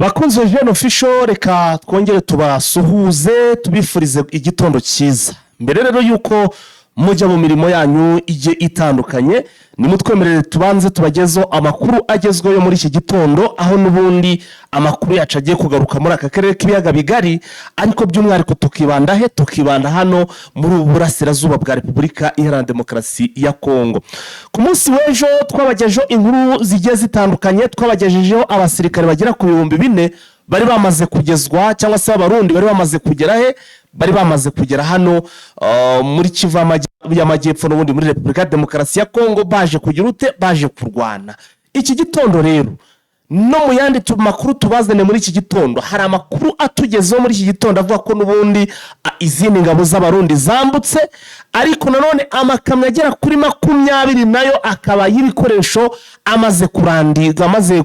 Bakunze Jene Official, reka twongere tubasuhuze, tubifurize igitondo cyiza. Mbere rero y'uko mujya mu mirimo yanyu igiye itandukanye, nimutwemerere tubanze tubagezeho amakuru agezweho muri iki gitondo, aho n'ubundi amakuru yacu agiye kugaruka muri aka karere k'ibiyaga bigari, ariko by'umwihariko tukibanda he? Tukibanda hano muri ubu burasirazuba bwa Repubulika Iharanira Demokarasi ya Kongo. Ku munsi w'ejo twabagejeho inkuru zigiye zitandukanye. Twabagejejeho abasirikare bagera ku 4000 bari bamaze kugezwa, cyangwa se Abarundi bari bamaze kugera he? Bari bamaze kugera hano muri Kivu y'Amajyepfo, n'ubundi muri Repubulika ya Demokarasi ya Kongo. Baje kugira ute? Baje kurwana. Iki gitondo rero, no mu yandi makuru tubazane muri iki gitondo, hari amakuru atugezeho muri iki gitondo avuga ko n'ubundi izindi ngabo z'Abarundi zambutse, ariko nanone amakamyo agera kuri 20 nayo akaba y'ibikoresho amaze kurandirwa, amaze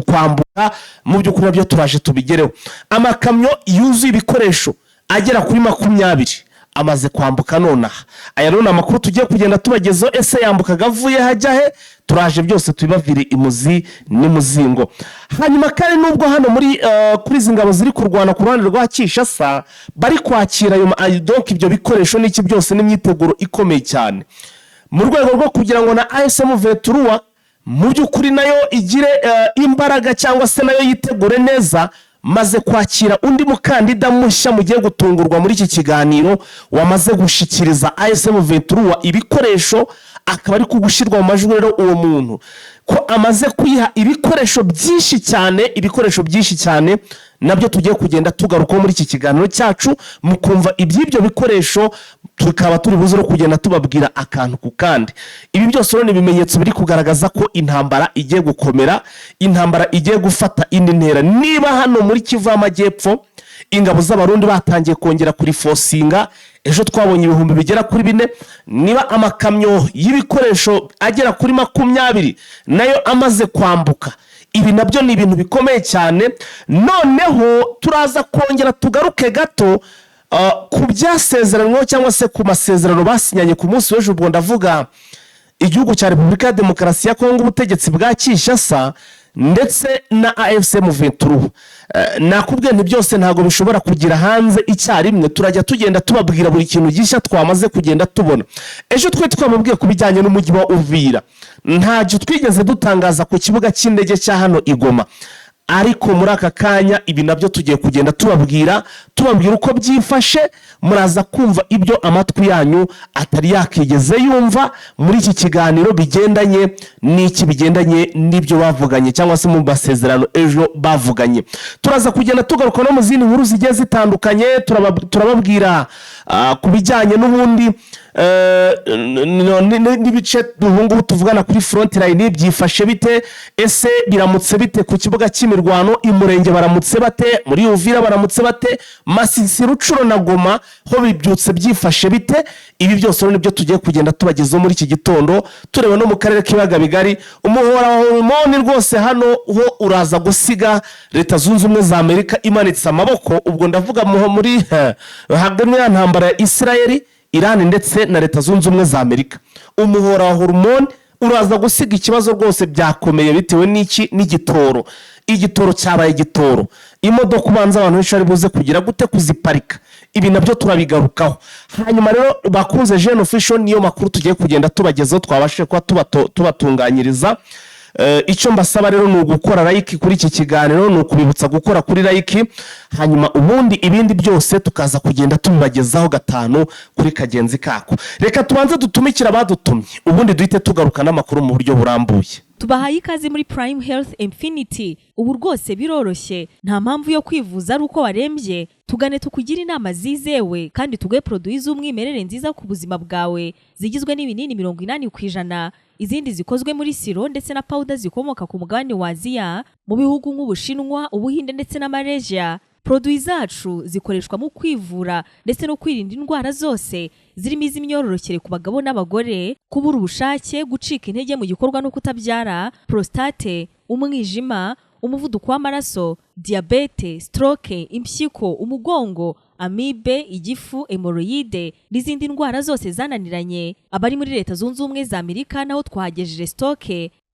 kwambuka. Mu by'ukuri nabyo turaje tubigereho. Amakamyo yuzuye ibikoresho agera kuri 20 amaze kwambuka nonaha. Aya rero ni amakuru tugiye kugenda tubagezaho. Ese yambukaga avuye hajya he? Turaje byose tubibavire imuzi n'imuzingo. Hanyuma kandi nubwo hano muri kuri izi ngabo ziri kurwana ku ruhande rwa Kinshasa bari kwakira ayo donc ibyo bikoresho n'iki byose n'imyiteguro ikomeye cyane mu rwego rwo kugira ngo na AFC M23 mu by'ukuri nayo igire imbaraga, cyangwa se nayo yitegure neza, maze kwakira undi mukandida mushya mugiye gutungurwa muri iki kiganiro, wamaze gushyikiriza AFC M23 ibikoresho, akaba ari kugushyirwa mu majwi. Rero uwo muntu ko amaze kuyiha ibikoresho byinshi cyane, ibikoresho byinshi cyane, nabyo tugiye kugenda tugarukaho muri iki kiganiro cyacu, mukumva iby'ibyo bikoresho, tukaba turi buze no kugenda tubabwira akantu ku kandi. Ibi byose rero ni ibimenyetso biri kugaragaza ko intambara igiye gukomera, intambara igiye gufata indi ntera. Niba hano muri Kivu y'Amajyepfo ingabo z'Abarundi batangiye kongera kurifosinga, ejo twabonye ibihumbi bigera kuri bine, niba amakamyo y'ibikoresho agera kuri 20 nayo amaze kwambuka, ibi nabyo ni ibintu bikomeye cyane. Noneho turaza kongera tugaruke gato ku byasezeranyweho, cyangwa se ku masezerano basinyanye ku munsi w'ejo. Ubwo ndavuga igihugu cya Repubulika ya Demokarasi ya Kongo, ubutegetsi bwa Kinshasa ndetse na AFC M23. Nakubwiye nti byose ntabwo bishobora kugira hanze icyarimwe, turajya tugenda tubabwira buri kintu gishya twamaze kugenda tubona. Ejo twe twababwiye ku bijyanye n'umujyi wa Uvira, ntacyo twigeze dutangaza ku kibuga cy'indege cya hano i Goma, ariko muri aka kanya ibi nabyo tugiye kugenda tubabwira, tubabwira uko byifashe. Muraza kumva ibyo amatwi yanyu atari yakigeze yumva muri iki kiganiro, bigendanye n'iki? Bigendanye n'ibyo bavuganye, cyangwa se mu masezerano ejo bavuganye. Turaza kugenda tugaruka no mu zindi nkuru zigiye zitandukanye. Turababwira ku bijyanye n'ubundi n'ibice ubu ngubu tuvugana kuri front line byifashe bite? Ese biramutse bite ku kibuga cy'imirwano? I Murenge baramutse bate? Muri Uvira baramutse bate? Masisi, Rutshuru na Goma ho bibyutse byifashe bite? Ibi byose rero nibyo tugiye kugenda tubagezaho muri iki gitondo, tureba no mu karere k'ibiyaga bigari. Umuhora wa Hormuz rwose hano ho uraza gusiga Leta Zunze Ubumwe za Amerika imanitse amaboko. Ubwo ndavuga muri hagati ya ntambara ya Isirayeli, Irani ndetse na Leta Zunze Ubumwe za Amerika. Umuhora wa Hormuz uraza gusiga ikibazo rwose byakomeye. Bitewe n'iki? N'igitoro. Igitoro cyabaye igitoro. Imodoka ubanza abantu benshi bari buze kugira gute? Kuziparika. Ibi nabyo turabigarukaho. Hanyuma rero, bakunze Jene Official, niyo makuru tugiye kugenda tubagezaho, twabashije kuba tubatunganyiriza. Icyo mbasaba rero ni ugukora like kuri iki kiganiro, ni ukubibutsa gukora kuri like, hanyuma ubundi ibindi byose tukaza kugenda tubibagezaho gatanu kuri kagenzi kako. Reka tubanze dutumikire abadutumye, ubundi duhite tugaruka n'amakuru mu buryo burambuye. Tubahaye ikaze muri Prime Health Infinity. Ubu rwose biroroshye, nta mpamvu yo kwivuza ari uko warembye. Tugane tukugire inama zizewe kandi tuguhe produits z'umwimerere nziza ku buzima bwawe, zigizwe n'ibinini 80%, izindi zikozwe muri sirop ndetse na powder zikomoka ku mugabane wa Aziya, mu bihugu nk'Ubushinwa, Ubuhinde ndetse na Malaysia. Produits zacu zikoreshwa mu kwivura ndetse no kwirinda indwara zose, zirimo iz'imyororokere ku bagabo n'abagore, kubura ubushake, gucika intege mu gikorwa no kutabyara, prostate, umwijima, umuvuduko w'amaraso, diyabete, stroke, impyiko, umugongo, amibe, igifu, hémorroïdes n'izindi ndwara zose zananiranye. Abari muri Leta Zunze Ubumwe za Amerika naho twahagejeje stock.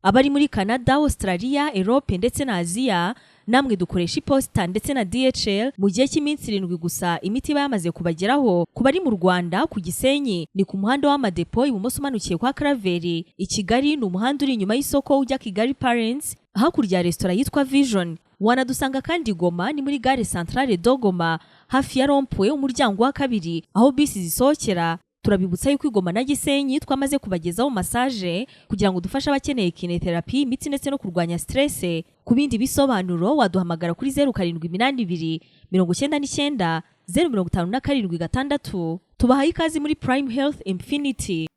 Abari muri Canada, Australia, Europe ndetse na Aziya Namwe dukoresha iposita ndetse na DHL. Mu gihe cy'iminsi 7 gusa imiti iba yamaze kubageraho. Ku bari mu Rwanda, ku Gisenyi ni ku muhanda w'Amadepo, ibumoso umanukiye kwa Karaveri. I Kigali ni umuhanda uri inyuma y'isoko ujya Kigali Parents, hakurya ya resitora yitwa Vision. Wanadusanga kandi Goma, ni muri gare Centrale de Goma, hafi ya rond-point, umuryango wa kabiri aho bisi zisohokera. Turabibutsa yuko i Goma na Gisenyi twamaze kubagezaho massage kugira ngo dufashe abakeneye kinetherapy, imitsi ndetse no kurwanya stress. Ku bindi bisobanuro waduhamagara kuri 0782 99 0576. Tubahaye ikaze muri Prime Health Infinity.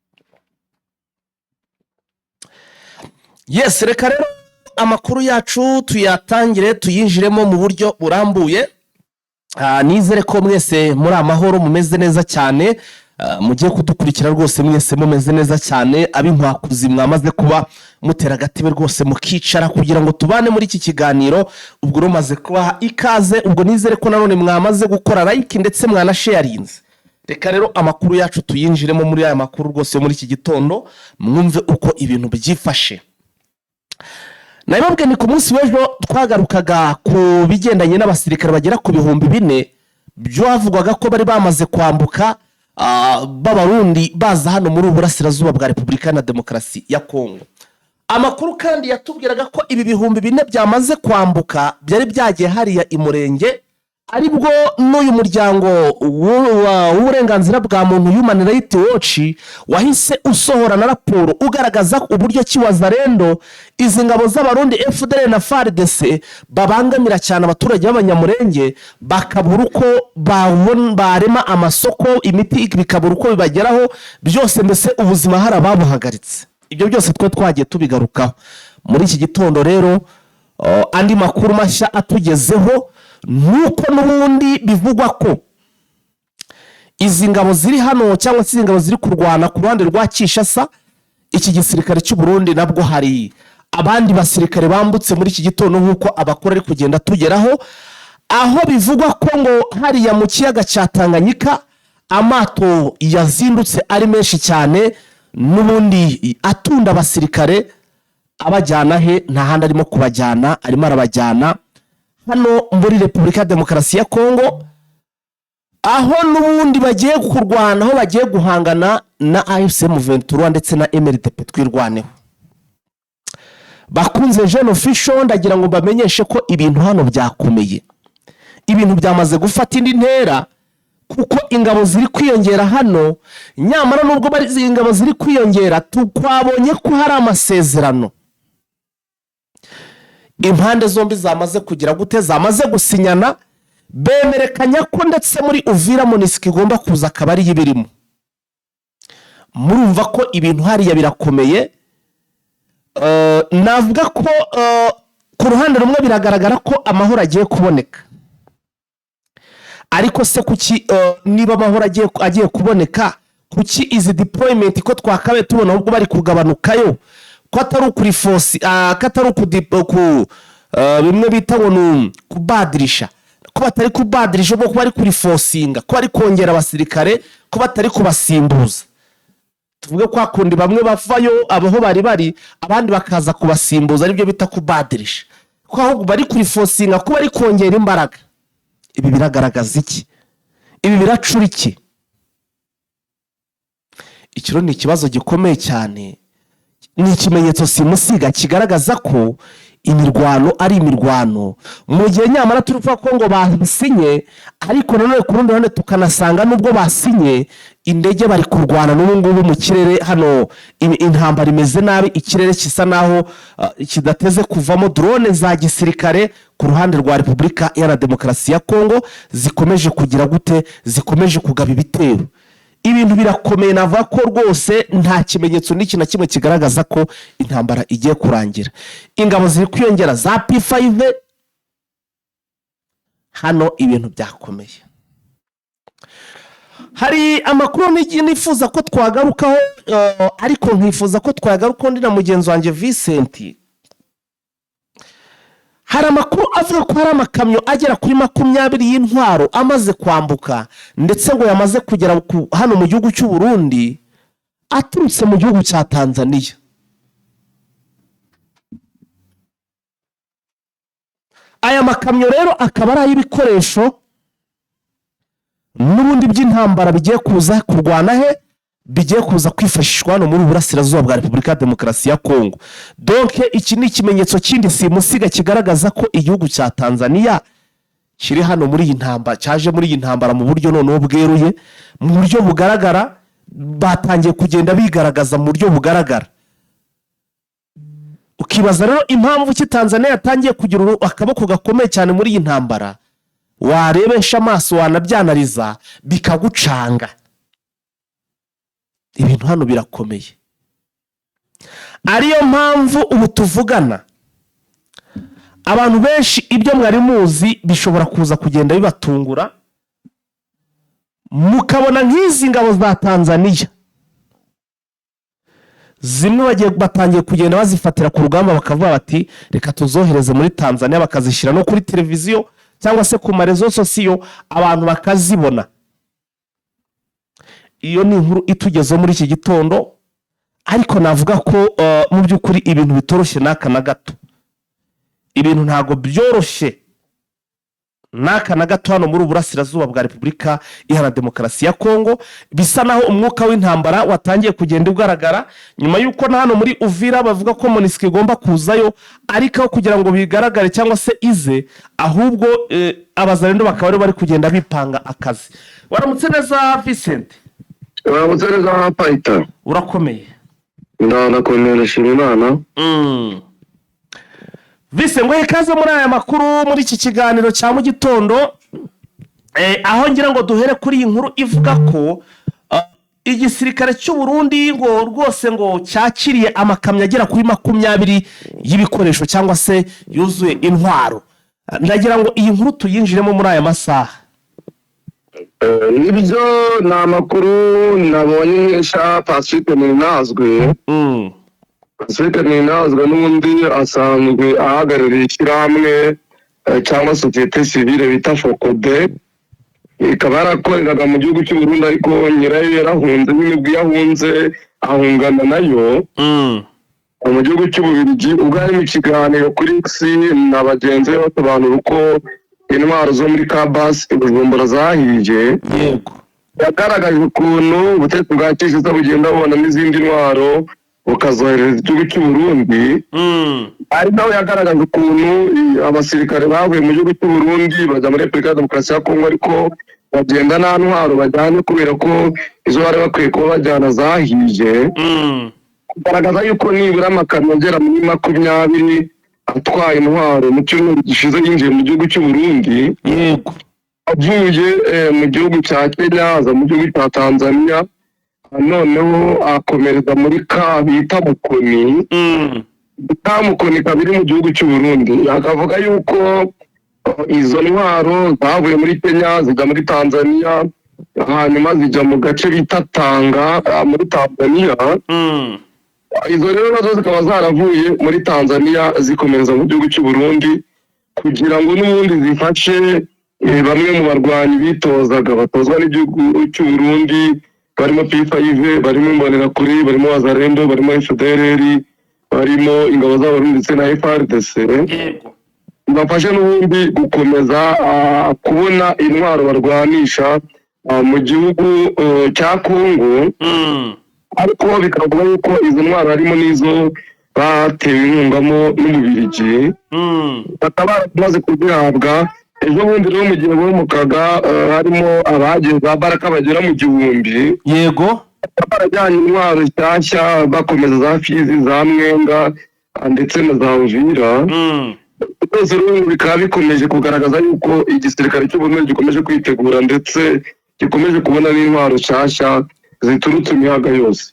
Yes, reka rero amakuru yacu tuyatangire, tuyinjiremo mu buryo burambuye. Nizere ko mwese muri amahoro, mumeze neza cyane. Mugiye kudukurikira rwose mwese mumeze neza cyane. Ab'inkwakuzi mwamaze kuba mutera agatebe rwose mukicara kugira ngo tubane muri iki kiganiro. Ubwo rumaze kubaha ikaze, ubwo nizere ko nanone mwamaze gukora like ndetse mwanasharinze. Reka rero amakuru yacu tuyinjiremo. Muri aya makuru rwose yo muri iki gitondo, mwumve uko ibintu byifashe. Nabibabwiye, ni ku munsi w'ejo twagarukaga ku bigendanye n'abasirikare bagera ku 4000 byavugwaga ko bari bamaze kwambuka, b'Abarundi, baza hano muri ubu burasirazuba bwa Repubulika na Demokarasi ya Kongo. Amakuru kandi yatubwiraga ko ibi 4000 byamaze kwambuka byari byagiye hariya i Murenge, aribwo n'uyu muryango w'uburenganzira bwa muntu, Human Rights Watch, wahise usohora na raporo ugaragaza uburyo ki Wazalendo, izi ngabo z'Abarundi, FDLR na FARDC, babangamira cyane abaturage b'Abanyamurenge, bakabura uko barema amasoko, imiti bikabura uko bibageraho byose, mbese ubuzima hari ababuhagaritse. Ibyo byose twe twagiye tubigarukaho. Muri iki gitondo rero, andi makuru mashya atugezeho nuko n'ubundi bivugwa ko izi ngabo ziri hano, cyangwa se izi ngabo ziri kurwana ku ruhande rwa Kinshasa, iki gisirikare cy'u Burundi, nabwo hari abandi basirikare bambutse muri iki gitondo, nk'uko amakuru ari kugenda tugeraho, aho bivugwa ko ngo hariya mu kiyaga cya Tanganyika amato yazindutse ari menshi cyane, n'ubundi atunda abasirikare. Abajyana he? Nta handi arimo kubajyana, arimo arabajyana hano muri Repubulika ya Demokarasi ya Kongo, aho n'ubundi bagiye kurwana, aho bagiye guhangana na AFC M23 ndetse na MRDP Twirwaneho. Bakunze Jeune Official, ndagira ngo mbamenyeshe ko ibintu hano byakomeye, ibintu byamaze gufata indi ntera, kuko ingabo ziri kwiyongera hano. Nyamara nubwo bari izi ingabo ziri kwiyongera, twabonye ko hari amasezerano impande zombi zamaze kugira gute, zamaze gusinyana, bemerekanya ko ndetse muri Uvira MONUSCO igomba kuza akaba ariyo ibirimo. Murumva ko ibintu hariya birakomeye. Navuga ko ku ruhande rumwe biragaragara ko amahoro agiye kuboneka, ariko se kuki, niba amahoro agiye kuboneka, kuki izi deployment ko twakabaye tubona ahubwo bari kugabanukayo, ko atari ukurifosi, ko atari ku bimwe bita ngo ni kubadirisha, ko batari kubadirisha, ubwo ko bari kurifosinga, ko bari kongera abasirikare, ko batari kubasimbuza? Tuvuge kwa kundi bamwe bavayo abaho bari bari, abandi bakaza kubasimbuza, aribyo bita kubadirisha, ko ahubwo bari kurifosinga, ko bari kongera imbaraga. Ibi biragaragaza iki? Ibi biracura iki? Iki rero ni ikibazo gikomeye cyane, ni ikimenyetso simusiga kigaragaza ko imirwano ari imirwano, mu gihe nyamara turi kuvuga ko ngo basinye. Ariko nanone ku rundi ruhande tukanasanga nubwo basinye, indege bari kurwana n'ubu ngubu mu kirere hano, intambara imeze nabi, ikirere gisa naho kidateze kuvamo. Drone za gisirikare ku ruhande rwa Repubulika Iharanira Demokarasi ya Kongo zikomeje kugira gute? Zikomeje kugaba ibitero. Ibintu birakomeye. Navuga ko rwose nta kimenyetso n'iki na kimwe kigaragaza ko intambara igiye kurangira. Ingabo ziri kwiyongera za P5 hano, ibintu byakomeye. Hari amakuru nifuza ko twagarukaho, ariko nkifuza ko twagarukaho ndi na mugenzi wanjye Vincent. Hari amakuru avuga ko hari amakamyo agera kuri 20 y'intwaro amaze kwambuka, ndetse ngo yamaze kugera hano mu gihugu cy'u Burundi aturutse mu gihugu cya Tanzania. Aya makamyo rero akaba ari ay'ibikoresho n'ubundi by'intambara bigiye kuza kurwana he, bigiye kuza kwifashishwa hano muri Burasirazuba bwa Repubulika ya Demokarasi ya Kongo. Donc iki ni ikimenyetso kindi simusiga kigaragaza ko igihugu cya Tanzania kiri hano muri iyi ntambara, cyaje muri iyi ntambara mu buryo noneho bweruye, mu buryo bugaragara. Batangiye kugenda bigaragaza mu buryo bugaragara. Ukibaza rero impamvu ki Tanzania yatangiye kugira akaboko gakomeye cyane muri iyi ntambara. Warebesha amaso, wanabyanariza bikagucanga. Ibintu hano birakomeye, ariyo mpamvu ubu tuvugana abantu benshi ibyo mwari muzi bishobora kuza kugenda bibatungura, mukabona nk'izi ngabo za Tanzania zimwe batangiye kugenda bazifatira ku rugamba, bakavuga bati: "Reka tuzohereze muri Tanzania", bakazishyira no kuri televiziyo cyangwa se ku ma réseaux sociaux, abantu bakazibona. Iyo ni inkuru itugezeho muri iki gitondo, ariko navuga ko mu by'ukuri ibintu bitoroshye n'aka na gato. Ibintu ntabwo byoroshye n'aka na gato hano muri Uburasirazuba bwa Repubulika Iharanira Demokarasi ya Kongo. Bisa naho umwuka w'intambara watangiye kugenda ugaragara nyuma y'uko na hano muri Uvira bavuga ko MONUSCO igomba kuzayo, ariko aho kugira ngo bigaragare cyangwa se ize, ahubwo Abazalendo bakaba aribo bari kugenda bipanga akazi. Waramutse neza, Vincent. Uramutse neza, Payita. Urakomeye? Ndakomeye, ndashima Imana. Vise, ngo ikaze muri aya makuru, muri iki kiganiro cya mu gitondo, aho ngira ngo duhere kuri iyi nkuru ivuga ko igisirikare cy'u Burundi ngo rwose ngo cyakiriye amakamyo agera kuri 20 y'ibikoresho cyangwa se yuzuye intwaro. Ndagira ngo iyi nkuru tuyinjiremo muri aya masaha. Nibyo, ni amakuru nabonye nkesha Pacifique Nininahazwe. Pacifique Nininahazwe n'ubundi asanzwe ahagarariye ishyirahamwe cyangwa sosiyete sivile bita FOCODE, ikaba yarakoreraga mu gihugu cy'u Burundi, ariko nyirayo yarahunze nyine. Ubwo iyo ahunze ahungana nayo mu gihugu cy'Ububiligi. Ubwo ari mu kiganiro kuri X na bagenzi be basobanura uko intwaro zo muri Kabasi i Bujumbura zahiye, yagaragaje ukuntu ubutegetsi bwa Kinshasa bugenda bubona n'izindi ntwaro bukazohereza igihugu cy'u Burundi. Ari nawe yagaragaje ukuntu abasirikare bavuye mu gihugu cy'u Burundi bajya muri Repubulika ya Demokarasi ya Kongo, ariko bagenda nta ntwaro bajyanye kubera ko izo bari bakwiye kuba bajyana zahiye, kugaragaza yuko nibura amakamyo agera muri 20 atwaye intwaro mu cyumweru gishize yinjiye mu gihugu cy'u Burundi, avuye mu gihugu cya Kenya, aza mu gihugu cya Tanzania, noneho akomereza muri ka bita Mukoni. Ka Mukoni ikaba iri mu gihugu cy'u Burundi. Akavuga yuko izo ntwaro zavuye muri Kenya zijya muri Tanzania, hanyuma zijya mu gace bita Tanga muri Tanzania. Izo rero nazo zikaba zaravuye muri Tanzania zikomereza mu gihugu cy'u Burundi kugira ngo n'ubundi zifashe bamwe mu barwanyi bitozaga, batozwa n'igihugu cy'u Burundi, barimo P5, barimo Imbonerakure, barimo Wazalendo, barimo FDLR, barimo ingabo z'Abarundi ndetse na FARDC, bibafashe n'ubundi gukomeza kubona intwaro barwanisha mu gihugu cya Kongo. Ariko bikavuga yuko izo ntwaro harimo n'izo batewe inkungamo n'Umubirigi, bakaba baramaze kuzihabwa ejo bundi. Rero mu gihe bomokaga, harimo abagiye za Baraka bagera mu 1000, bakaba barajyanye intwaro nshyashya bakomeza za Fizi, za Mwenga ndetse na za Uvira. Byose rero bikaba bikomeje kugaragaza yuko igisirikare cy'u Burundi gikomeje kwitegura ndetse gikomeje kubona n'intwaro nshyashya ziturutse imiyaga yose.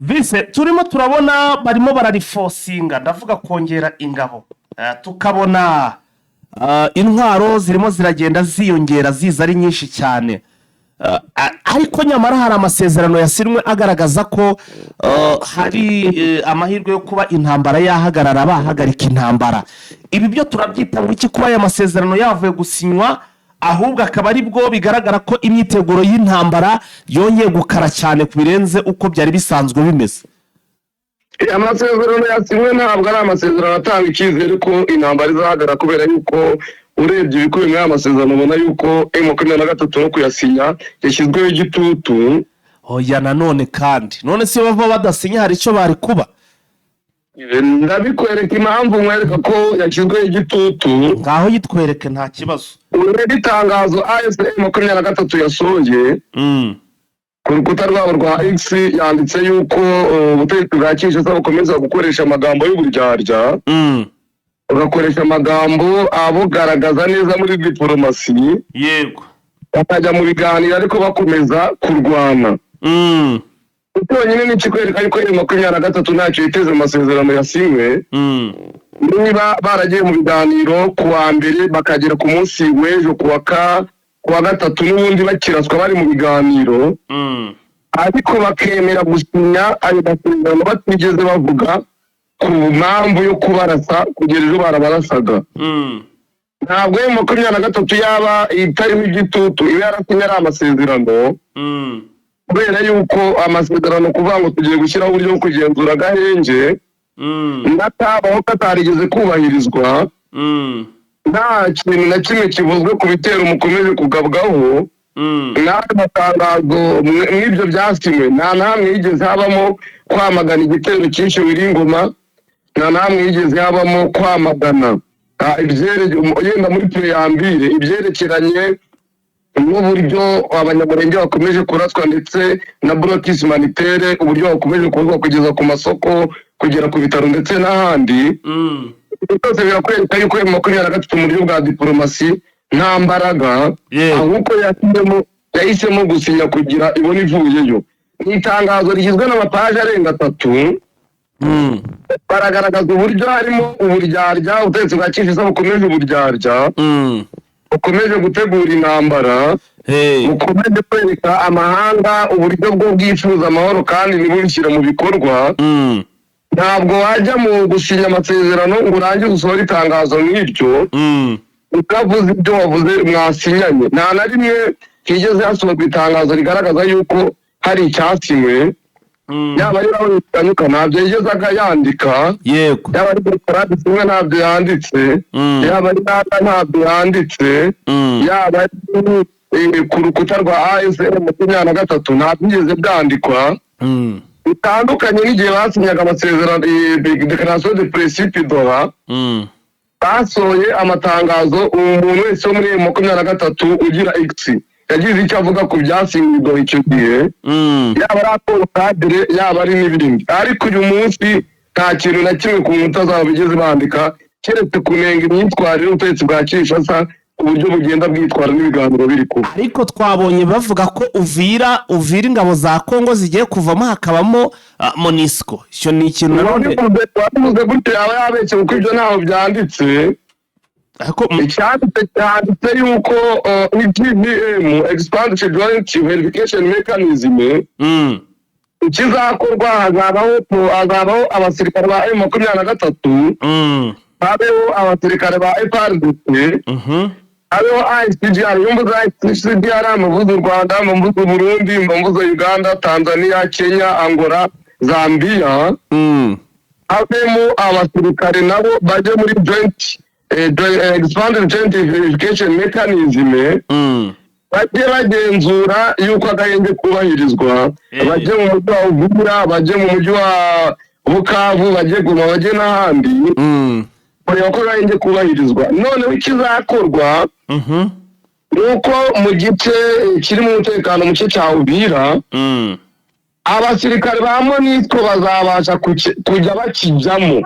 Vise, turimo turabona barimo bararifosinga, ndavuga kongera ingabo, tukabona intwaro zirimo ziragenda ziyongera, ziza ari nyinshi cyane. Ariko nyamara hari amasezerano yasinywe agaragaza ko hari amahirwe yo kuba intambara yahagarara, bahagarika intambara. Ibi byo turabyita ngo iki, kuba aya masezerano yavuye gusinywa, ahubwo akaba ari bwo bigaragara ko imyiteguro y'intambara yongeye gukara cyane ku birenze uko byari bisanzwe bimeze? Amasezerano yasinywe ntabwo ari amasezerano atanga icyizere ko intambara izahagarara, kubera yuko urebye ibikubiye muri aya masezerano ubona yuko M23 no kuyasinya yashyizweho igitutu. Oya, nanone kandi, none se bava badasinya hari icyo bari kuba? Ndabikwereka impamvu nkwereka ko yashyizweho igitutu. Ngaho yitwereke, nta kibazo. Urebe itangazo AFC M23 yasohoye ku rukuta rwabo rwa X. Yanditse yuko ubutegetsi bwa Kinshasa bukomeza gukoresha amagambo y'uburyarya, bugakoresha amagambo abugaragaza neza muri diporomasi, bakajya mu biganiro ariko bakomeza kurwana. Cyonyine ni ikikwereka yuko M23 ntacyo yiteze mu masezerano yasinywe. Niba baragiye mu biganiro ku wa mbere, bakagera ku munsi w'ejo ku wa gatatu, n'ubundi bakiraswa bari mu biganiro, ariko bakemera gusinya ayo masezerano batigeze bavuga ku mpamvu yo kubarasa kugera ejo barabarasaga, ntabwo M23 yaba itarimo igitutu iba yarasinye ari amasezerano, kubera yuko amasezerano kuvuga ngo tugiye gushyiraho uburyo bwo kugenzura agahenge n'atabaho katarigeze kubahirizwa, nta kintu na kimwe kivuzwe ku bitero mukomeje kugabwaho, n'ayo matangazo mw'ibyo byasinywe, nta na hamwe yigeze habamo kwamagana igitero cyinshi Wiringoma, nta na hamwe yigeze habamo kwamagana yenda muri préambule ibyerekeranye n'uburyo Abanyamurenge bakomeje kuraswa, ndetse na blocus humanitaire, uburyo bakomeje kuburwa kugeza ku masoko, kugera ku bitaro ndetse n'ahandi. Ibyo byose birakwereka yuko M23 mu buryo bwa diporomasi nta mbaraga, ahubwo yahisemo gusinya kugira ibone ivuyeyo. Ni itangazo rigizwe n'amapaji arenga 3. Baragaragaza uburyo harimo uburyarya, ubutegetsi bwa Kinshasa bukomeje uburyarya, bukomeje gutegura intambara, bukomeje kwereka amahanga uburyo bwo bwifuza amahoro kandi ntibubishyire mu bikorwa. Ntabwo wajya mu gusinya amasezerano ngo urangize usohore itangazo nk'iryo utavuze ibyo wavuze mwasinyanye. Nta na rimwe higeze hasohorwa itangazo rigaragaza yuko hari icyasinywe. Yaba ari Raul Kanyuka ntabyo yigeze yandika, yaba ari Demokarasi kimwe ntabyo yanditse, yaba ari Nata ntabyo yanditse, yaba ari ku rukuta rwa AFC M23 ntabyo byigeze byandikwa, bitandukanye n'igihe basinyaga amasezerano, déclaration de principe Doha. Basohoye amatangazo, umuntu wese wo muri M23 ugira X yagize icyo avuga ku byasinywe Doha icyo gihe, yaba ari accord cadre, yaba ari n'ibindi. Ariko uyu munsi nta kintu na kimwe ku nkuta zabo bigeze bandika, keretse kunenga imyitwarire y'ubutegetsi bwa Kinshasa, uburyo bugenda bwitwara n'ibiganiro biri kuba. Ariko twabonye bavuga ko Uvira ingabo za Kongo zigiye kuvamo, hakabamo MONUSCO. Icyo ni ikintu nanone. Wabivuze gutyo yaba yabeshye, kuko ibyo ntaho byanditse. Ariko Icyanditse cyanditse yuko EJVM, Expanded Joint Verification Mechanism, ikizakorwa hazabaho abasirikare ba M23, habeho abasirikare ba FARDC, habeho ICGLR. Iyo mvuze ICGLR mvuze u Rwanda, mvuze Burundi, mvuze Uganda, Tanzania, Kenya, Angola, Zambia. Havemo abasirikare nabo bajye muri joint expanded joint verification mechanism, bajye bagenzura yuko agahenge kubahirizwa, bajye mu mujyi wa Uvira, bajye mu mujyi wa Bukavu, bajye Goma, bajye n'ahandi kureba ko agahenge kubahirizwa. Noneho ikizakorwa ni uko mu gice kirimo umutekano muke cya Uvira, abasirikare ba MONUSCO bazabasha kujya bakijyamo,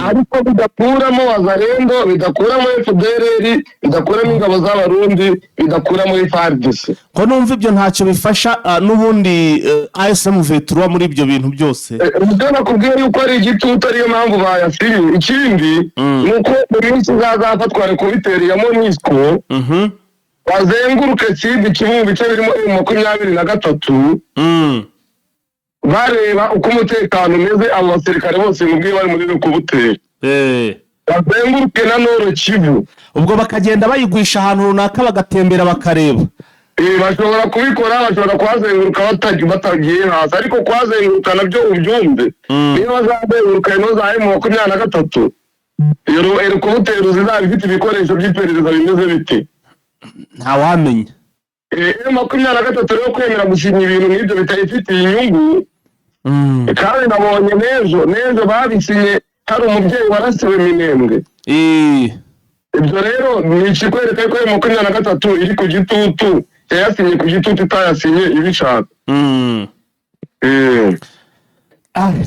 ariko bidakuramo Wazalendo, bidakuramo FDLR, bidakuramo ingabo z'Abarundi, bidakuramo FARDC. Ko numva ibyo ntacyo bifasha n'ubundi AFC M23 muri ibyo bintu byose? Ibyo nakubwiye yuko ari igitutu, ariyo mpamvu bayasinye. Ikindi ni uko mu minsi izazafatwa hélicoptère ya MONUSCO, bazenguruke Sud Kivu mu bice birimo M23, bareba uko umutekano umeze. Abo basirikare bose mubwiye bari muri hélicoptère, bazenguruke na Nord Kivu. Ubwo bakagenda bayigwisha ahantu runaka, bagatembera, bakareba. Bashobora kubikora, bashobora kuhazenguruka batagiye hasi, ariko kuhazenguruka nabyo ubyumve, niyo bazazenguruka ino za M23, iyo helicopter zizaba ifite ibikoresho by'iperereza bimeze bite? Ntawamenya. M23 rero kwemera gusinya ibintu nk'ibyo bitayifitiye inyungu, kandi nabonye n'ejo babisinye hari umubyeyi warasiwe Minembwe. Ibyo rero ni ikikwereka ko M23 iri ku gitutu, yayasinye ku gitutu, itayasinye ibishaka.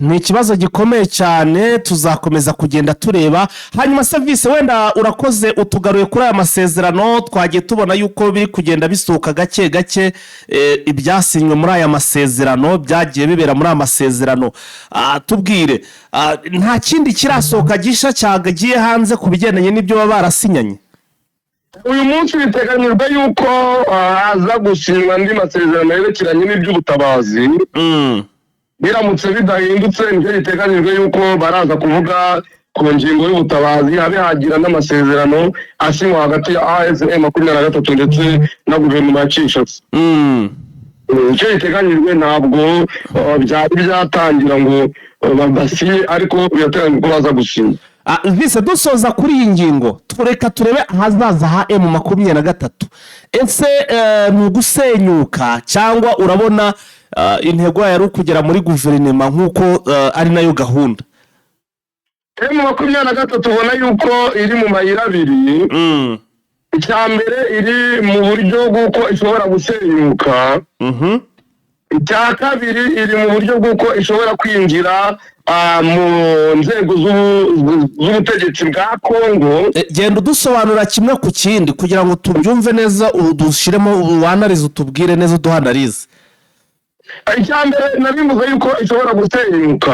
Ni ikibazo gikomeye cyane, tuzakomeza kugenda tureba. Hanyuma serivisi, wenda urakoze utugaruye kuri aya masezerano. Twagiye tubona yuko biri kugenda bisohoka gake gake, ibyasinywe muri aya masezerano, byagiye bibera muri aya masezerano. Tubwire, nta kindi kirasohoka gishya cyagiye hanze ku bigendanye n'ibyo baba barasinyanye? Uyu munsi biteganyijwe yuko haza gusinywa andi masezerano yerekeranye n'iby'ubutabazi. Biramutse bidahindutse, nicyo giteganyijwe, yuko baraza kuvuga ku ngingo y'ubutabazi, habe hagira n'amasezerano asinywa hagati ya AFC M23 ndetse na guverinoma ya Kinshasa. Icyo giteganyijwe ntabwo byari byatangira ngo basinye, ariko birateganyijwe ko baza gusinya. Vise, dusoza kuri iyi ngingo, tureka turebe ahazaza ha M23. Ese ni ugusenyuka, cyangwa urabona intego yayo ari ukugera muri guverinoma nk'uko ari nayo gahunda? M23 ubona yuko iri mu mayira abiri. Icya mbere, iri mu buryo bw'uko ishobora gusenyuka. Icya kabiri, iri mu buryo bw'uko ishobora kwinjira mu nzego z'ubutegetsi bwa Kongo. Genda udusobanura kimwe ku kindi kugira ngo tubyumve neza, udushyiremo wanalyze, utubwire neza, uduha analyse. Icya mbere nabivuze yuko ishobora gusenyuka.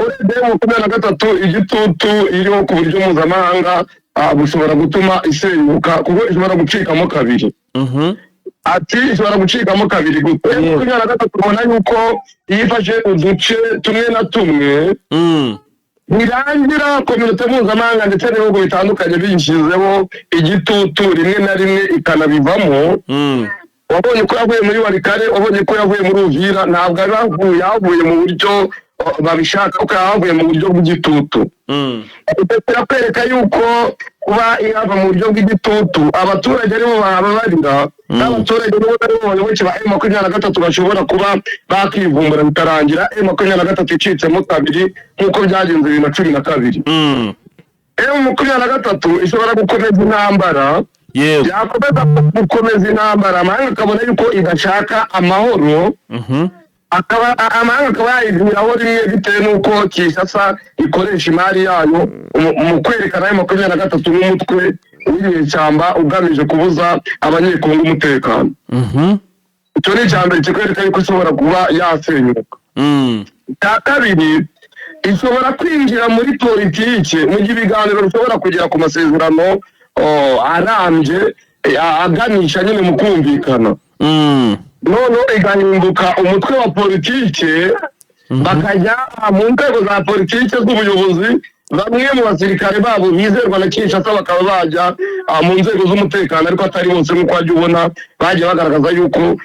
Urebye 23, igitutu iriho ku buryo mpuzamahanga bushobora gutuma isenyuka, kuko ishobora gucikamo kabiri. Ati ishobora gucikamo kabiri gute? 23 ubona yuko iyo ifashe uduce tumwe na tumwe, birangira communauté mpuzamahanga ndetse n'ibihugu bitandukanye biyishyizeho igitutu, rimwe na rimwe ikanabivamo. Wabonye ko yavuye muri Walikale, wabonye ko yavuye muri Uvira. Ntabwo ari yavuye yavuye mu buryo babishaka, kuko yahavuye mu buryo bw'igitutu. Ibyo birakwereka yuko kuba ihava mu buryo bw'igitutu, abaturage aribo bahababarira, n'abaturage nibo aribo bayoboke ba M23 bashobora kuba bakivumbura, bikarangira M23 icitsemo kabiri nk'uko byagenze 2012. M23 ishobora gukomeza intambara. Yakomeza gukomeza intambara, amahanga akabona yuko idashaka amahoro, akaba amahanga akaba yayiviraho rimwe, bitewe n'uko Kinshasa ikoresha imari yayo mu kwerekana M23 nk'umutwe w'inyeshyamba ugamije kubuza Abanyekongo umutekano. Icyo ni icya mbere kikwereka yuko ishobora kuba yasenyuka. Icya kabiri, ishobora kwinjira muri politike mu gihe ibiganiro bishobora kugera ku masezerano arambye, aganisha nyine mu kumvikana, noneho igahinduka umutwe wa politike, bakajya mu nzego za politike z'ubuyobozi, bamwe mu basirikare babo bizerwa na Kinshasa bakaba bajya mu nzego z'umutekano, ariko atari bose, nk'uko wajya ubona bagiye bagaragaza yuko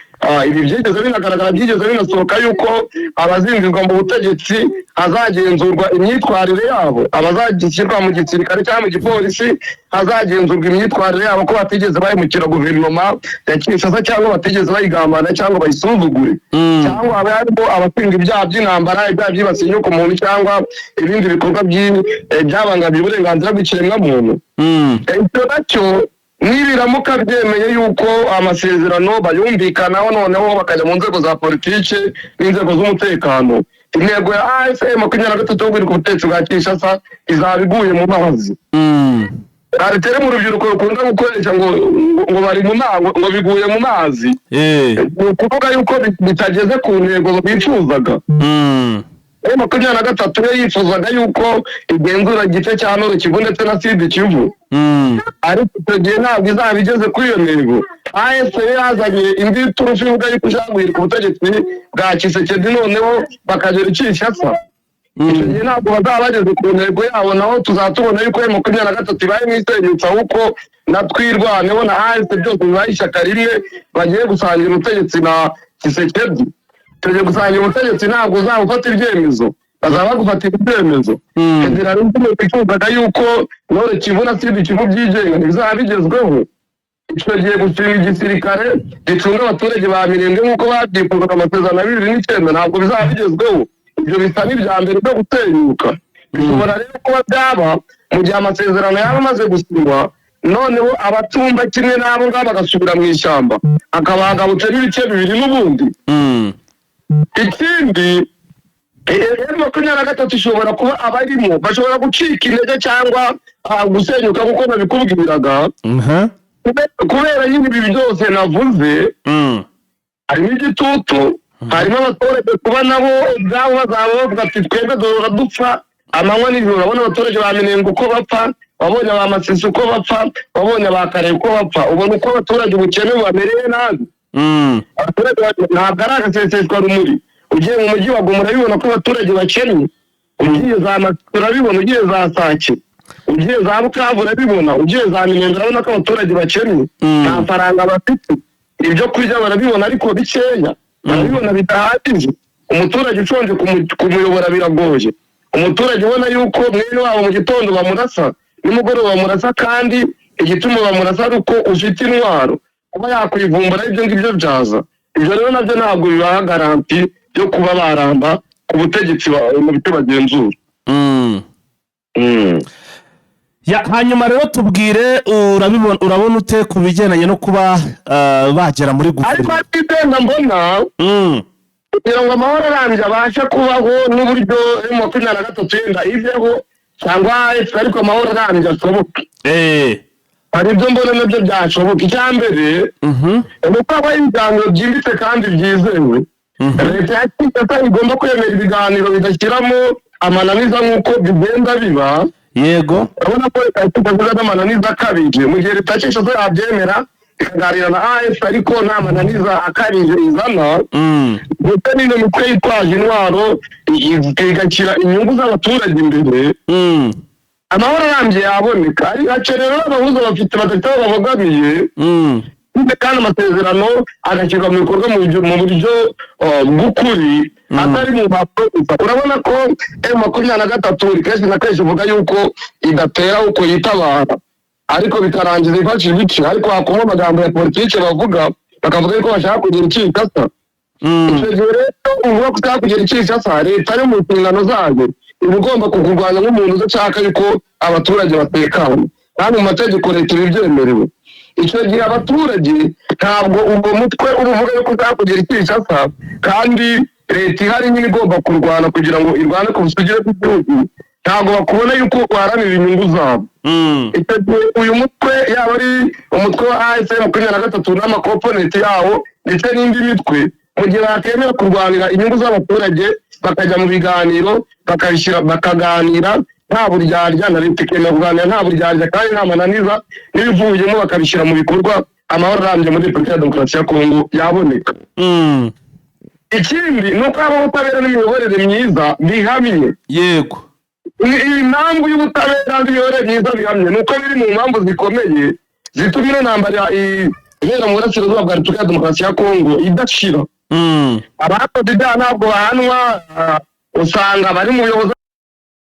ibi byigeze binagaragara, byigeze binasohoka yuko abazinjirwa mu butegetsi hazagenzurwa imyitwarire yabo, abazagishyirwa mu gisirikare cyangwa mu gipolisi hazagenzurwa imyitwarire yabo, ko batigeze bahemukira guverinoma ya Kinshasa cyangwa batigeze bayigambana cyangwa bayisuzugure, cyangwa haba harimo abashinzwe ibyaha by'intambara, ibyaha byibasiye inyoko muntu cyangwa ibindi bikorwa byabangamiye uburenganzira bw'ikiremwamuntu. Icyo nacyo nibiramuka byemeye yuko amasezerano bayumvikanaho, noneho bakajya mu nzego za politiki n'inzego z'umutekano, intego ya AFC 23 yo guhirika ubutegetsi bwa Kinshasa izaba iguye mu mazi. Hari terme urubyiruko rukunda gukoresha ngo bari mu mazi, ngo biguye mu mazi. Ni ukuvuga yuko bitageze ku ntego bifuzaga. 23 yo yifuzaga yuko igenzura igice cya Nord Kivu ndetse na Sud Kivu, ariko icyo gihe ntabwo izaba igeze kuri iyo ntego. AFC yazanye indi turufu ivuga yuko ishaka guhirika ubutegetsi bwa Tshisekedi, noneho bakagera i Kinshasa. Icyo gihe ntabwo bazaba bageze ku ntego yabo. Naho tuzatubona yuko M23 ibaye nk'isenyutse, ahubwo na Twirwaneho na AFC byose bibaye ishyaka rimwe, bagiye gusangira ubutegetsi na Tshisekedi. Icyo gihe gusangira ubutegetsi ntabwo uzaba ufata ibyemezo, bazaba bagufatira ibyemezo. Fédéralisme bifuzaga yuko Nord Kivu na Sud Kivu byigenga ntibizaba bigezweho. Icyo gihe gushinga igisirikare gicunga abaturage ba Mirenge nk'uko babyifuzaga, amasezerano ya 2009, ntabwo bizaba bigezweho. Ibyo bisa n'ibya mbere byo gusenyuka. Bishobora rero kuba byaba mu gihe amasezerano yaba amaze gusinywa, noneho abatumva kimwe n'abo ngabo bagasubira mu ishyamba, hakaba hagabutsemo ibice bibiri n'ubundi. Ikindi, M23 ishobora kuba abarimo bashobora gucika intege cyangwa gusenyuka nk'uko nabikubwiraga, kubera nyine ibi byose navuze. Harimo igitutu, harimo abaturage kuba nabo ubwabo bazaba bavuga ati: "Twebwe duhora dupfa amanywa nijoro." Urabona abaturage ba Minembwe uko bapfa, wabonye aba Masisi uko bapfa, wabonye aba Kare uko bapfa, ubona uko abaturage ubukene bubamereye nabi. Abaturage ntabwo ari agaseseshwa rumuri. Ugiye mu mujyi wa Goma urabibona ko abaturage bakennye, ugiye za Masisi urabibona, ugiye za Sake, ugiye za Bukavu urabibona, ugiye za Minembwe urabona ko abaturage bakennye. Nta faranga bafite. Ibyo kurya barabibona ariko bikeya, barabibona bidahagije. Umuturage ushonje kumuyobora biragoye. Umuturage ubona yuko mwene wabo mu gitondo bamurasa, nimugoroba bamurasa, kandi igituma bamurasa ari uko ufite intwaro, kuba yakwivumbura ibyo ngibyo byaza. Ibyo rero nabyo ntabwo bibaha garantie yo kuba baramba ku butegetsi mu byo bagenzura. Ya, hanyuma rero tubwire, urabibona, urabona ute ku bigendanye no kuba bagera muri Ariko guverinoma? hari ibyo mbona kugira ngo amahoro arambye abashe kubaho, n'uburyo M23 yenda iveho cyangwa AFC, ariko amahoro arambye ashoboke. Hari ibyo mbona nabyo byashoboka. Icya mbere ni uko habaho ibiganiro byimbitse kandi byizewe. Leta ya Kinshasa igomba kwemera ibiganiro bidashyiramo amananiza nk'uko bigenda biba. Urabona ko leta ya Kinshasa izana amananiza akabije. Mu gihe leta ya Kinshasa yabyemera ikaganira na AFC ariko nta mananiza akabije izana, ndetse n'ino mitwe yitwaje intwaro igashyira inyungu z'abaturage imbere, amahoro arambye yaboneka. Ariko rero abahuza bafite badafite aho babogamiye, ndetse kandi amasezerano agashyirwa mu bikorwa mu buryo bw'ukuri, atari mu mpapuro gusa. Urabona ko M23 kenshi na kenshi ivuga yuko idatera uko yitabara, ariko bikarangiza ifashe ibice. Ariko hakumva amagambo ya politiki bavuga, bakavuga yuko bashaka kugira Kinshasa. Icyo gihe rero uvuga ko ushaka kugera Kinshasa, leta yo mu nshingano zayo iba igomba kukurwanya nk'umuntu udashaka yuko abaturage batekana, kandi mu mategeko leta iba ibyemerewe. Icyo gihe abaturage ntabwo ubwo mutwe uba uvuga yuko ushaka kugera Kinshasa kandi leta ihari nyine igomba kurwana kugira ngo irwane ku busugire bw'igihugu, ntabwo bakubona yuko uharanira inyungu zabo. Icyo gihe uyu mutwe, yaba ari umutwe wa AFC 23 n'amacomponents yawo ndetse n'indi mitwe, mu gihe bakemera kurwanira inyungu z'abaturage, bakajya mu biganiro, bakabishyira, bakaganira nta buryarya, na leta ikemera kuganira nta buryarya kandi nta mananiza, n'ibivuyemo bakabishyira mu bikorwa, amahoro arambye muri Repubulika ya Demokarasi ya Kongo yaboneka. Ikindi ni uko habaho ubutabera n'imiyoborere myiza bihamye. Iyi mpamvu y'ubutabera n'imiyoborere myiza bihamye ni uko biri mu mpamvu zikomeye zituma ino ntambara ibera mu burasirazuba bwa Repubulika ya Demokarasi ya Kongo idashira. Abakoze ibyaha ntabwo bahanwa. Usanga bari mu buyobozi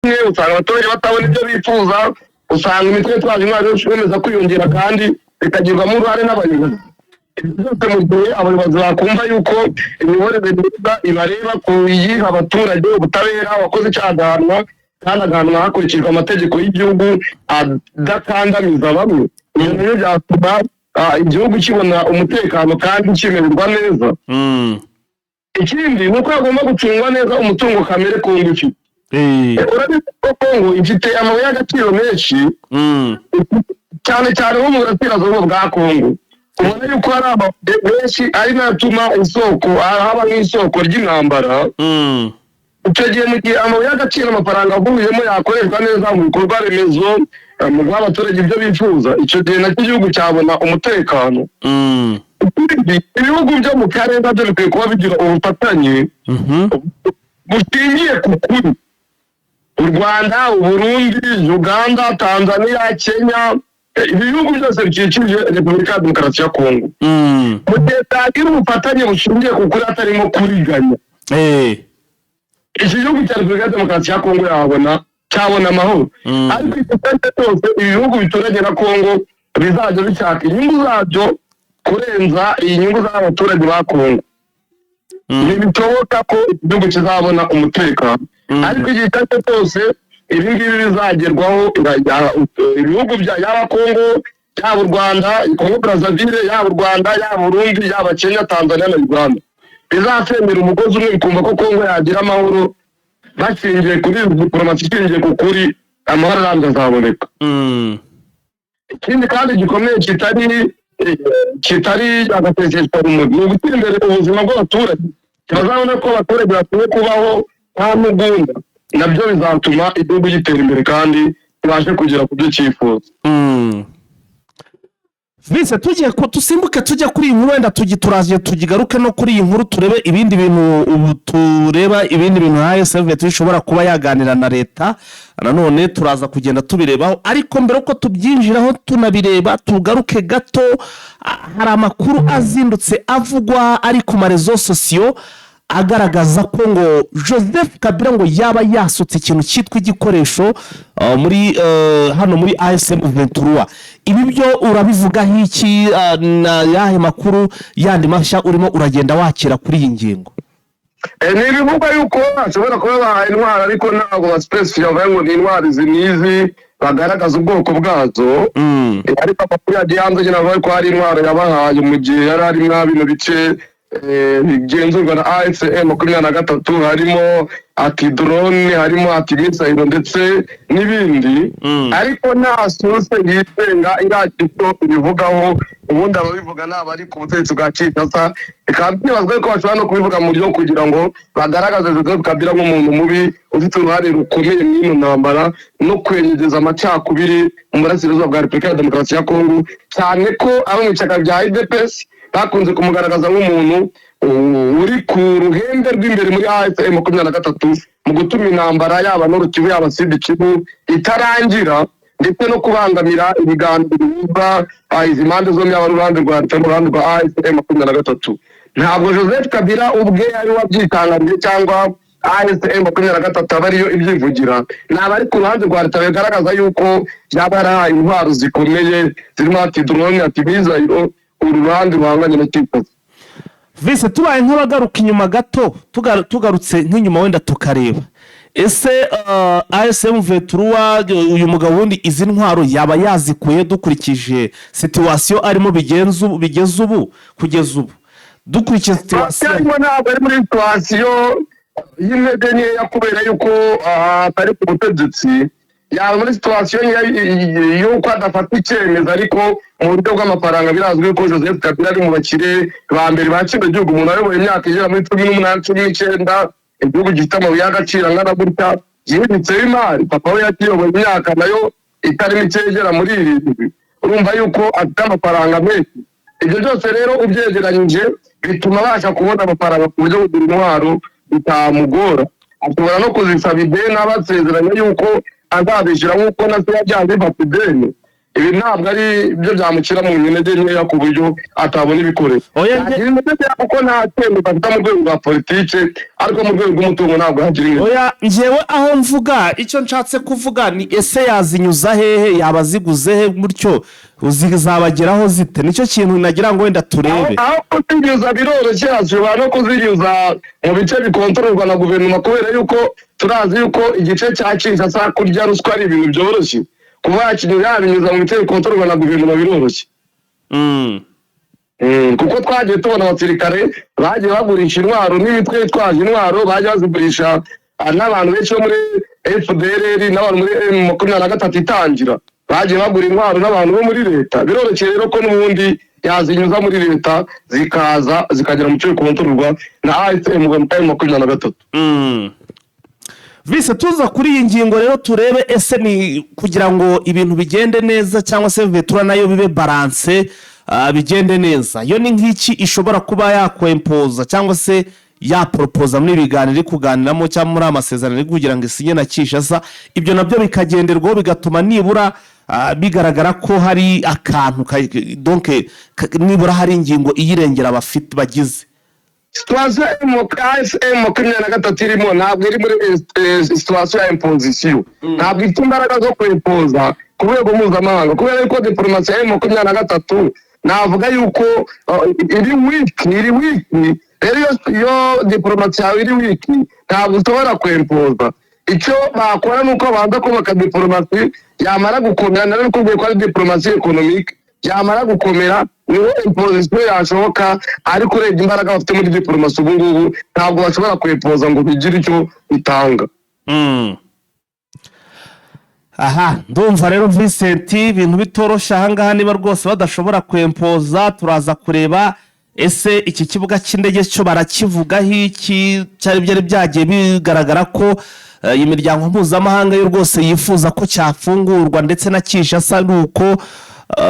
bumwe, usanga abaturage batabona ibyo bifuza, usanga imitwe yitwaje intwaro yose ikomeza kwiyongera kandi bikagirwamo uruhare n'abayobozi. Ibi byose, mu gihe abayobozi bakumva yuko imiyoborere myiza ibareba kuyiha abaturage, ubutabera, uwakoze icyaha agahanwa kandi agahanwa hakurikijwe amategeko y'igihugu adakandamiza bamwe, ibyo nabyo byatuma igihugu kibona umutekano kandi kimererwa neza. Ikindi ni uko hagomba gucungwa neza umutungo kamere Kongo ifite. Urabizi ko Kongo ifite amabuye y'agaciro menshi, cyane cyane nko mu burasirazuba bwa Kongo. Ubona yuko hari amabuye menshi ari nayo atuma isoko haba nk'isoko ry'intambara. Icyo gihe, mu gihe amabuye y'agaciro, amafaranga avuyemo yakoreshwa neza mu bikorwa remezo, mu guha abaturage ibyo bifuza, icyo gihe nacyo igihugu cyabona umutekano. Ikindi, ibihugu byo mu karere nabyo bikwiye kuba bigira ubufatanye bushingiye ku kuri. U Rwanda, Uburundi, Uganda, Tanzania, Kenya, ibihugu byose bikikije Repubulika ya Demokarasi ya Kongo, mu gihe byagira ubufatanye bushingiye ku kuri, hatarimo kuriganya, iki gihugu cya Repubulika ya Demokarasi ya Kongo cyabona amahoro. Ariko igihe cyose ibihugu bituranye na Kongo bizajya bishaka inyungu zabyo kurenza iyi nyungu z'abaturage ba Kongo, ntibishoboka ko igihugu kizabona umutekano. Ariko igihe icyo ari cyo cyose ibi ngibi bizagerwaho, ibihugu bya yaba Kongo, yaba u Rwanda, Kongo Brazzaville, yaba u Rwanda, yaba Burundi, yaba Kenya, Tanzania na Uganda, bizasenyera umugozi umwe, bikumva ko Kongo yagira amahoro bashingiye kuri diporomasi ishingiye ku kuri, amahoro arambye azaboneka. Ikindi kandi gikomeye kitari agaseseshwarumuri ni ugutera imbere ubuzima bw'abaturage. Bazabona ko abaturage bakwiye kubaho nta n'ugunda, nabyo bizatuma igihugu gitera imbere kandi kibashe kugera ku byo cyifuza. Vise, tugiye ko dusimbuke tujya kuri iyi nkuru, wenda turaje tugigaruke no kuri iyi nkuru, turebe ibindi bintu. Ubu tureba ibindi bintu nka AFC ishobora kuba yaganira na leta, nanone turaza kugenda tubirebaho. Ariko mbere yuko tubyinjiraho tunabireba, tugaruke gato. Hari amakuru azindutse avugwa ari ku ma réseaux sociaux agaragaza ko ngo Joseph Kabila ngo yaba yasutse ikintu cyitwa igikoresho muri hano muri AFC M23. Ibi byo urabivugaho iki? Na yahe makuru yandi mashya urimo uragenda wakira kuri iyi ngingo? Ni ibivugwa yuko bashobora kuba bahaye intwaro, ariko ntabwo basipesifiye bavuga ngo ni intwaro izi n'izi, bagaragaza ubwoko bwazo. Ariko amakuru yagiye hanze nyine avuga ko hari intwaro yabahaye mu gihe yari ari mwa bino bice bigenzurwa na AFC 23, harimo anti-drone, harimo anti-missile ndetse n'ibindi. Ariko nta source yigenga iragira icyo ibivugaho. Ubundi ababivuga ni abari ku butegetsi bwa Kinshasa. Bikaba byibazwa ko bashobora no kubivuga mu buryo kugira ngo bagaragaze Joseph Kabila nk'umuntu mubi ufite uruhare rukomeye mu ino ntambara no kwenyegeza amacakubiri mu burasirazuba bwa Repubulika ya Demokarasi ya Kongo, cyane ko abo mu ishyaka rya UDPS bakunze kumugaragaza nk'umuntu uri ku ruhembe rw'imbere muri AFC 23 mu gutuma intambara yaba Nord Kivu, yaba Sud Kivu itarangira, ndetse no kubangamira ibiganiro bihuza izi mpande zombi, yaba uruhande rwa leta n'uruhande rwa AFC 23. Ntabwo Joseph Kabila ubwe ari we wabyitangarije cyangwa AFC 23 aba ariyo ibyivugira, ni abari ku ruhande rwa leta bigaragaza yuko yaba yarahaye intwaro zikomeye zirimo anti-drone, anti-missile uru ruhande ruhanganye na Kinshasa. Vise, tubaye nk'abagaruka inyuma gato, tugarutse nk'inyuma wenda tukareba, ese AFC M23, uyu mugabo wundi izi ntwaro yaba yazikuye, dukurikije situation arimo bigeze ubu, kugeza ubu dukurikije situation? Arimo ntabwo ari muri situation y'intege nkeya, kubera yuko atari ku butegetsi. Yaba muri situation y'uko adafata icyemezo, ariko mu buryo bw'amafaranga birazwi ko Joseph Kabila ari mu bakire ba mbere ba kino gihugu. Umuntu ayoboye imyaka igera muri 18, 19, igihugu gifite amabuye y'agaciro angana gutya, yibitseho imari. Papa we yakiyoboye imyaka nayo itari mike igera muri 7. Urumva yuko afite amafaranga menshi. Ibyo byose rero ubyegeranyije bituma abasha kubona amafaranga ku buryo kugura intwaro bitamugora. Ashobora no kuzisaba ideni, abasezeranya yuko azabishyura nk'uko na se yabyanze bifata ideni. Ibi ntabwo ari byo byamushyira mu ntege nkeya ku buryo atabona ibikoresho. Oya, yagira intege nkeya kuko nta cyemezo afite mu rwego rwa politike, ariko mu rwego rw'umutungo ntabwo hagira intege. Oya, njyewe aho mvuga, icyo nshatse kuvuga ni: ese yazinyuza hehe? Yaba aziguze he gutyo? Zizabageraho zite? Nicyo kintu nagira ngo wenda turebe. Aho kuzinyuza biroroshye, ashobora no kuzinyuza mu bice bikontororwa na guverinoma, kubera yuko turazi yuko igice cya Kinshasa kurya ruswa ari ibintu byoroshye. Kuba yakinyuza, yabinyuza mu bice bikontororwa na guverinoma biroroshye. Kuko twagiye tubona abasirikare bagiye bagurisha intwaro n'imitwe yitwaje intwaro, bagiye bazigurisha n'abantu benshi bo muri FDLR n'abantu muri M23 itangira, bagiye bagura intwaro n'abantu bo muri leta. Biroroshye rero ko n'ubundi yazinyuza muri leta zikaza zikagera mu cyo bikontororwa na AFC M23. Vise, tuza kuri iyi ngingo rero turebe: ese ni kugira ngo ibintu bigende neza cyangwa se vetura nayo bibe balance, bigende neza, yo ni nk'iki ishobora kuba yakwempoza cyangwa se yaporopoza muri ibiganiro iri kuganiramo cyangwa muri amasezerano iri kugira ngo isinye na Kinshasa. Ibyo nabyo bikagenderwaho, bigatuma nibura bigaragara ko hari akantu donc nibura hari ingingo iyirengera bafite bagize. Situation AFC M23 irimo ntabwo iri muri situation ya imposition, ntabwo ifite imbaraga zo kwimpoza ku rwego mpuzamahanga, kubera yuko diplomasi ya M23 navuga yuko iri weak, iri weak. Rero iyo diplomasi yawe iri weak, ntabwo ushobora kwempoza. Icyo bakora ni uko babanza kubaka diplomasi, yamara gukomera, narabikubwiye ko ari diplomasi économique, yamara gukomera niho imposition yashoboka. Ariko urebye imbaraga bafite muri diplomasi ubu ngubu, ntabwo bashobora kwempoza ngo bigire icyo bitanga. Aha ndumva rero, Vincent, ibintu bitoroshye ahangaha. Niba rwose badashobora kwempoza, turaza kureba ese iki kibuga cy'indege cyo barakivugaho iki? Cyari byari byagiye bigaragara ko iyi miryango mpuzamahanga yo rwose yifuza ko cyafungurwa, ndetse na Kinshasa ni uko,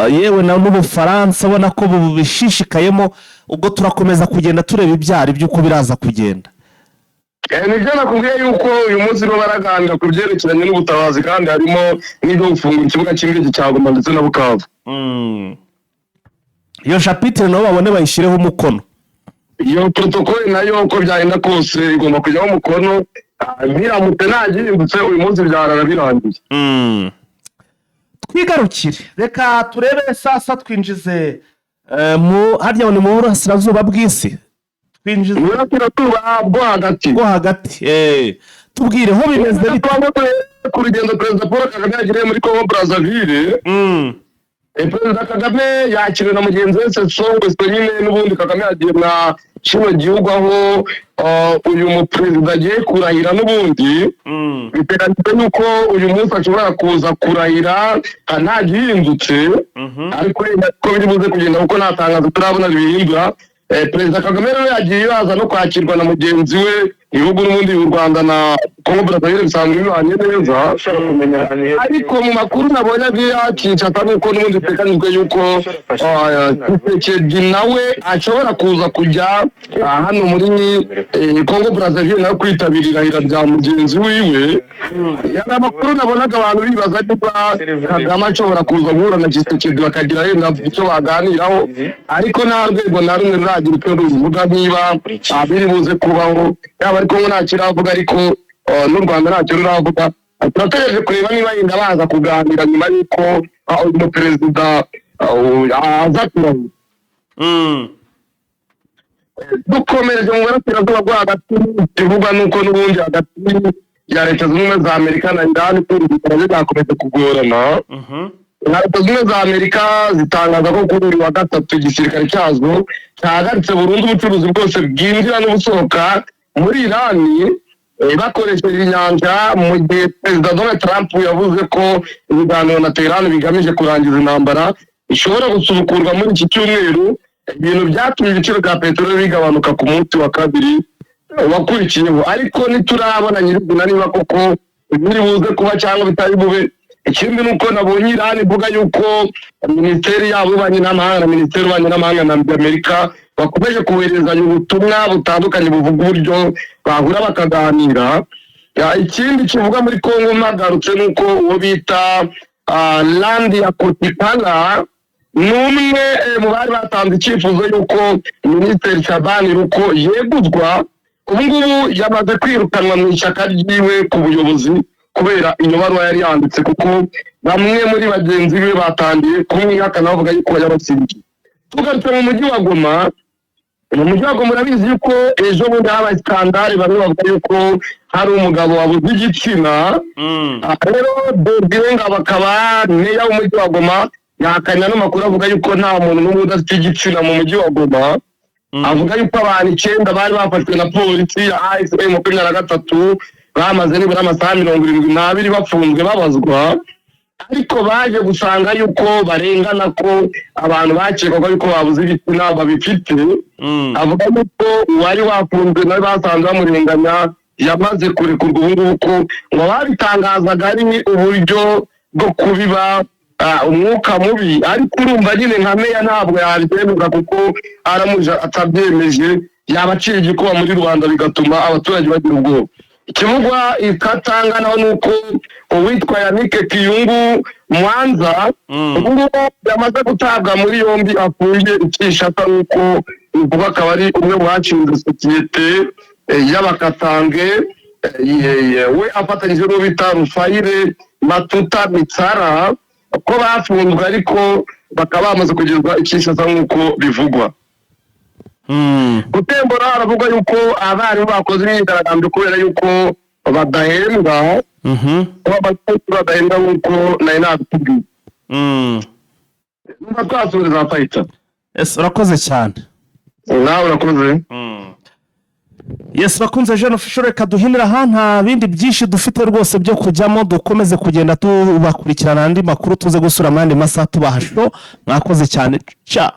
yewe na n'Ubufaransa ubona ko bubishishikayemo. Ubwo turakomeza kugenda tureba ibyari by'uko biraza kugenda. Nibyo nakubwiye yuko uyu munsi bo baraganira ku byerekeranye n'ubutabazi, kandi harimo n'ibyo gufungura ikibuga cy'indege cya Goma ndetse na Bukavu. Iyo chapitre nabo babone bayishyireho umukono. Iyo protocole nayo uko byagenda kose igomba kujyaho umukono. Biramutse ntagihindutse, uyu munsi byarara birangiye. Twigarukire, reka turebe sasa, twinjize mu harya ni mu burasirazuba bw'isi, twinjize Iburasirazuba bwo hagati. Bwo hagati. Tubwire ho bimeze bite? Ku rugendo Perezida Paul Kagame yagiriye muri Congo Brazzaville, Perezida Kagame yakiriwe na mugenzi we Sassou Nguesso. Nyine n'ubundi Kagame yagiye mwa kino gihugu aho uyu muperezida agiye kurahira. N'ubundi biteganyijwe yuko uyu munsi ashobora kuza kurahira nta gihindutse, ariko wenda ko biri buze kugenda kuko nta tangazo turabona ribihindura. Perezida Kagame rero yagiye yaza no kwakirwa na mugenzi we. Ibihugu n'ubundi, u Rwanda na Congo Brazzaville, bisanzwe bibanye neza, ariko mu makuru nabonye agiye Kinshasa nuko n'ubundi biteganyijwe yuko Tshisekedi nawe ashobora kuza kujya hano muri Congo Brazzaville nawe kwitabira irahira rya mugenzi wiwe. Yari amakuru nabonaga abantu bibaza niba Kagame ashobora kuza guhura na Tshisekedi bakagira yenda icyo baganiraho, ariko nta rwego na rumwe ruragira icyo ruvuga niba biri buze kubaho. Yaba ari Kongo ntacyo iravuga, ariko n'u Rwanda ntacyo ruravuga. Turategereje kureba niba yenda baza kuganira nyuma y'uko uyu muperezida aza kurahira. Dukomereje mu burasirazuba bwo hagati, ikivugwa nuko n'ubundi hagati ya Leta Zunze Ubumwe za Amerika na Irani kumvikana byakomeje kugorana. Nka Leta Zunze Ubumwe za Amerika zitangaza ko kuri uyu wa gatatu igisirikare cyazo cyahagaritse burundu ubucuruzi bwose bwinjira n'ubusohoka muri Irani bakoresheje inyanja, mu gihe Perezida Donald Trump yavuze ko ibiganiro na Tehran bigamije kurangiza intambara ishobora gusubukurwa muri iki cyumweru, ibintu byatumye ibiciro bya peteroli bigabanuka ku munsi wa kabiri wakurikiyeho. Ariko ntiturabona nyirizina niba koko biri buze kuba cyangwa bitari bube. Ikindi ni uko nabonye Irani ivuga yuko minisiteri yabo y'ububanyi n'amahanga na minisiteri y'ububanyi n'amahanga na Amerika bakomeje koherezanya ubutumwa butandukanye buvuga uburyo bahura bakaganira. Ikindi kivuga muri Kongo mpagarutse ni uko uwo bita Landi ya Kotikala ni umwe mu bari batanze icyifuzo y'uko Minisitiri Shabani Ruko yeguzwa. Ubu ngubu yamaze kwirukanwa mu ishyaka ryiwe ku buyobozi kubera iyo baruwa yari yanditse, kuko bamwe muri bagenzi be batangiye kumwihakana bavuga yuko yabatsindiye. Tugarutse mu mujyi wa Goma, mu mujyi wa Goma urabizi yuko ejo bundi habaye scandale, bamwe bavuga yuko hari umugabo wabuze igitsina. Rero Désiré Ngabo akaba meya w'umujyi wa Goma, yahakanye ano makuru avuga yuko nta muntu n'umwe udafite igitsina mu mujyi wa Goma. Avuga yuko abantu 9 bari bafashwe na polisi ya AFC 23 bamaze nibura amasaha 72 bafunzwe babazwa, ariko baje gusanga yuko barengana, ko abantu bakekwaga yuko babuze ibitsina babifite. Avuga yuko uwari wafunzwe nawe basanze bamurenganya, yamaze kurekurwa ubu ngubu, ko ngo babitangazaga ari uburyo bwo kubiba umwuka mubi. Ariko urumva nyine nka meya ntabwo yabyemeza, kuko aramuje atabyemeje yabaciye igikuba muri Rwanda, bigatuma abaturage bagira ubwoba. Ikivugwa ikatanga naho ni uko uwitwa Yannick Kiyungu Mwanza ubu ngubu yamaze gutabwa muri yombi, afungiye i Kinshasa, nk'uko bivugwa, akaba ari umwe mu bashinze sosiyete y'Abakatange, we afatanyije n'uwo bita Rufayire Matuta Mitsara, ko bafunzwe ariko bakaba bamaze kugezwa i Kinshasa nk'uko bivugwa. Gutembora aravuga yuko abarimu bakoze imyigaragambyo kubera yuko badahembwa, kuba abakozi badahembwa nk'uko nari nabikubwiye. Niba twasubiza fayita. Yes, urakoze cyane. Nawe urakoze. Yes, bakunze Jeune Official, reka duhinira aha, nta bindi byinshi dufite rwose byo kujyamo. Dukomeze kugenda tubakurikirana andi makuru, tuze gusura mu yandi masaha tubaha show. Mwakoze cyane, ca.